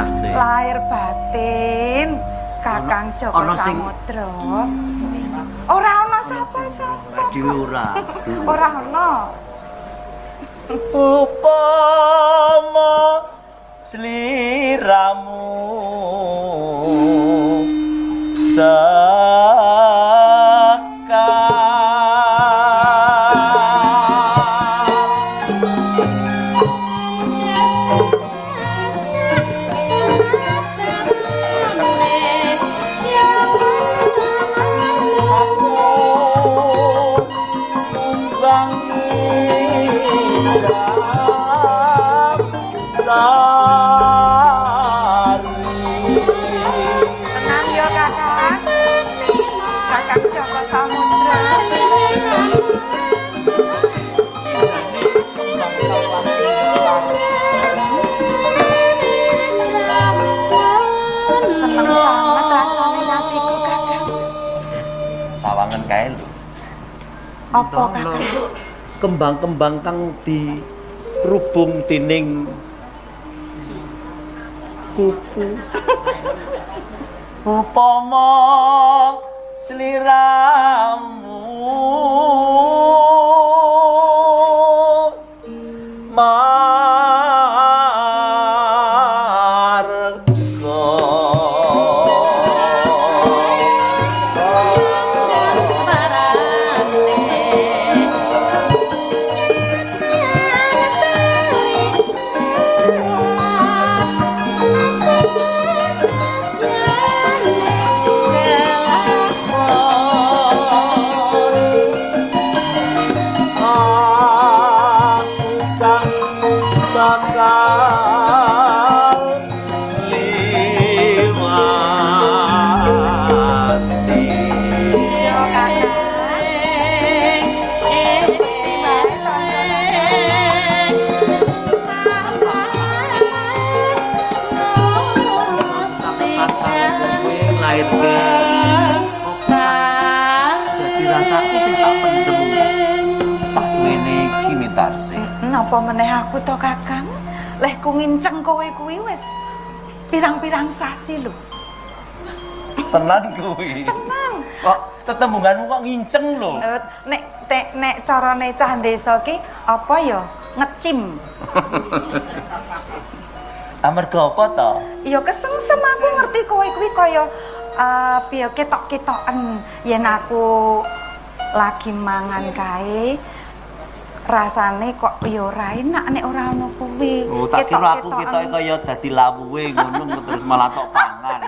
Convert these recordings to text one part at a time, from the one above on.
Tarsih? Lahir batin Kakang Joko Samudra. Ora ana sapa-sapa. Dhewe ora. Ora ana. Upama sliramu sekar aku kang ngidam sari. Tenang ya Kakang. Kakang Joko Samudra. Seneng banget rasane atiku Kakang. Sawangan kae lho. Apa Kakang? Kembang-kembang kang dirubung dening kupu. Upama sliramu marga. Aku kang bakal liwati. Yo Kakang. Mesti bae to Kowe nglairke dadi rasaku sing tak pendem saksuwene iki Mitarsih. Napa meneh aku to Kakang? Lehku nginceng kowe kuwi wis pirang-pirang sasi lho. Tenan kuwi. Tenang. Kok tetembunganmu kok nginceng lho. Eh, nek nek carane cah desa ki apa ya? Ngecim. Amarga apa to? Ya kesengsem aku ngerti kowe kuwi kaya piye ketok-ketoken yen aku lagi mangan kae rasane kok ya ora enak nek ora ana kuwi. Oh, tak kira aku ketoke kaya dadi lawuhe ngono terus malah tok pangan.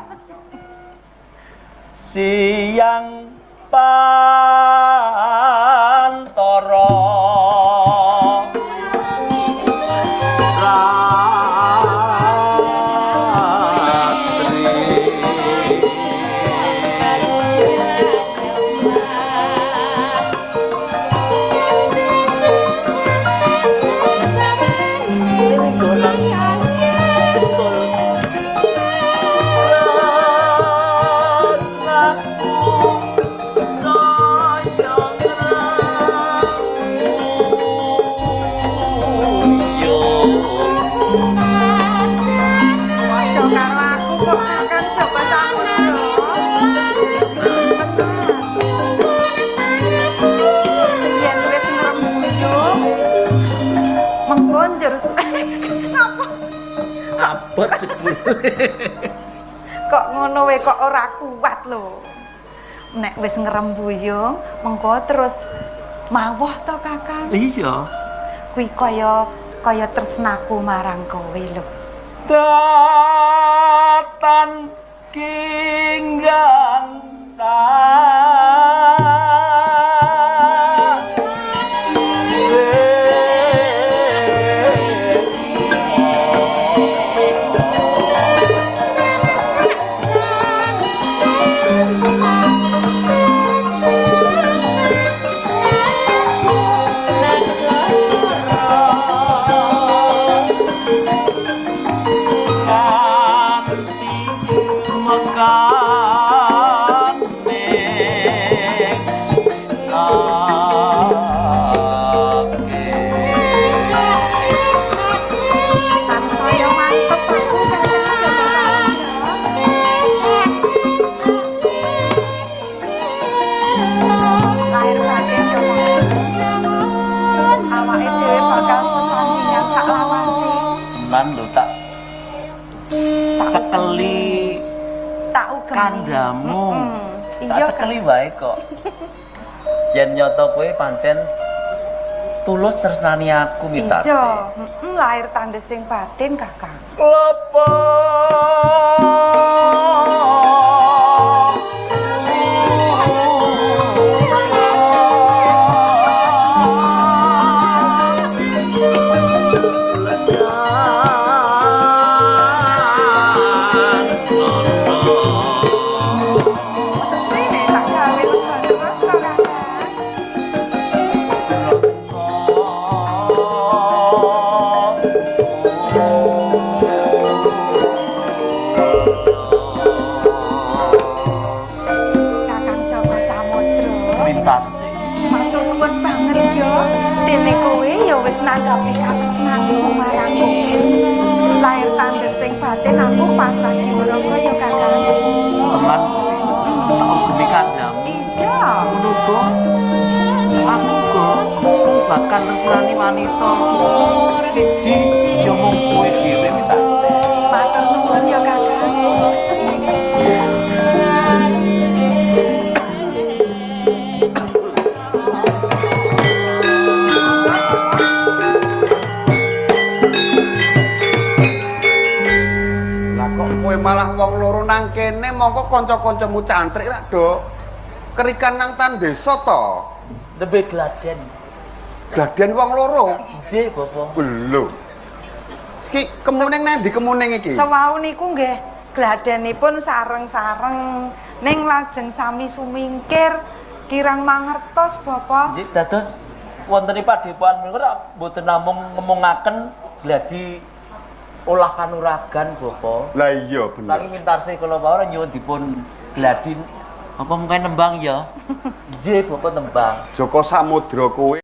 Siang pantara Padha karo aku kok Kakang Joko Samudra. Yen wis ngrembuyung mengko njur napa Abot jebul. Kok ngono we kok ora kuat lho. Nek wis ngrembuyung mengko terus mawuh to Kakang. Iya. Kuwi kaya kaya tresnaku marang kowe lho. Datan kinggang sa. Cekeli Tak ugemi. Kandhamu. Tak Iya, cekeli wae kok. Yen nyata kowe pancen tulus tresnani aku, Mitarsih. Iya, lahir tandesing batin, Kakang. Klopo. Mesti nek tak gawe lega terus to, Kakang. Kakang Joko Samudro. Mitarsih. Matur nuwun banget yo. Dene kowe ya wis nanggapi katresnanku marang kowe. Lahir tandesing batin aku pasrah jiwa raga ya, Kakang. Teman kowe. Tak ugemi kandhamu. Iya. Semono uga aku uga bakal tresnani wanita siji ya mung kowe dhewe, Mitarsih. Matur nuwun ya, Kakang. Lah kok kowe malah wong loro nang kene, mongko kanca-kancamu cantrik rak do kerikan nang tan desa to. Nembe gladen. Gladen wong loro. Nggih, Bapak. Lho. Iki kemuning nang ndi kemuning iki? Sewau niku nggih gladenipun sareng-sareng ning lajeng sami sumingkir kirang mangertos, Bapak. Nggih, dados wonten ing padepokan menika rak mboten namung ngemungaken gladi olah kanuragan, Bapak. Lah iya bener. Nanging Mintarsih kula wau nyuwun dipun gladi apa mungkin nembang ya? Nggih, Bapak, nembang. Joko Samudra kowe